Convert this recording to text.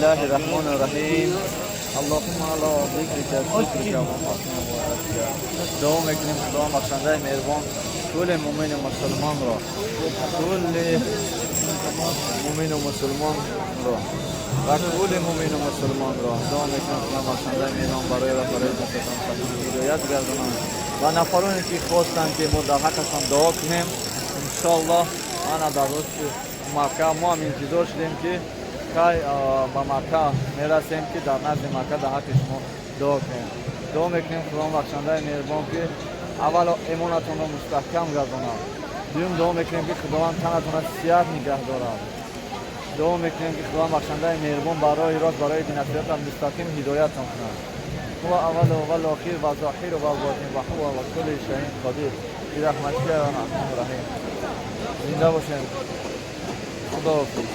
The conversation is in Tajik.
الله الرحمن الرحیم. اللهم على ذکرک، شکرک و حسن عبادتک. дуо мекунем, Худо бахшандаи меҳрубон кулли мумину мусулмонро, кулли мумину мусулмонро ва кулли мумину мусулмонро. Дуо мекунем, Худо бахшандаи меҳрубон барои ва барои дастатон ҳидоят гардонанд ва нафароне ки хостанд, ки мо дар ҳаққашон дуо кунем, иншоаллоҳ. Ана дар рӯзи Макка мо ҳам интизор шудем, ки кай ба Макка мерасем, ки дар назди Макка дар ҳаққи шумо дуо кунем. Дуо мекунем, Худо бахшандаи меҳрубон, ки аввало имонатонро мустаҳкам гардонад. Дуюм, дуо мекунем, ки Худованд танатонро сиҳат нигаҳ дорад. Дуо мекунем, ки Худованд бахшандаи меҳрубон ба роҳи рост, барои дин صراط مستقیم ҳидоятон кунад. هو اول و آخر و ظاهر و باطن و هو على كل شيء قدیر. برحمتك يا ارحم الراحمین. زинда бошем, худоҳофиз.